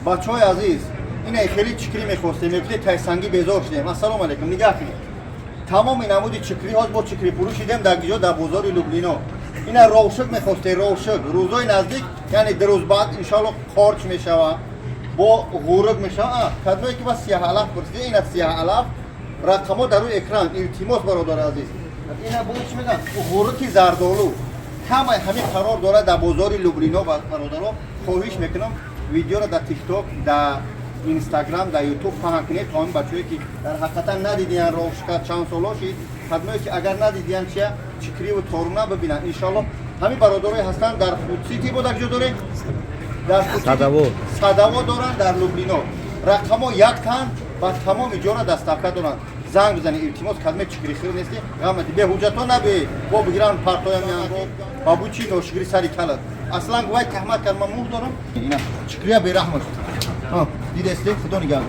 Бачаҳои азиз, ина хеле чикрӣ мехостем, мегуфте, тайсангӣ безор шудем. Ассалому алайкум, нигаҳ кунед. Тамоми намуди чикрӣ ҳоз бо чикрӣ фурӯш шидем дар гиҷо, дар бозори Люблино. Ина ровшук мехосте, ровшук рӯзои наздик, яъне 2 рӯз баъд, иншоалло, қорч мешава, бо ғурӯк мешава. Кадмое ки ба сиёҳалаф пурсиде, ина сиёҳалаф, рақамҳо дар рӯи экран. Илтимос, бародари азиз, ина бо чӣ мегӯянд, ғурӯки зардолу, ҳамаи ҳамин қарор дорад дар бозори Люблино. Бародаро, хоҳиш мекунам, видеоро дар Тикток, дар Инстаграм, дар Ютуб паҳн кунед, то ин бачаҳое ки дар ҳақиқатан надидиян ровшка чанд соло шид, кадмое ки агар надидиян чия чикриву торуна бибинанд, иншоалло. Ҳамин бародарое ҳастанд дар Фудсити, бо дар ҷо дорем, дар Садаво. Садаво доранд дар Люблино. Рақамҳо яктан ба тамоми ҷора доставка доранд. Занг бизанед, илтимос. Кадме чикрихир нести, ғамати беҳуҷҷатҳо набиед, бо бигиранд партоям, бабу чи ношукри сари калат. Аслан гувай таҳмат кард, ман муҳ дорам. Ина чикрия бераҳмаш дидесте. Худо нигаҳдор.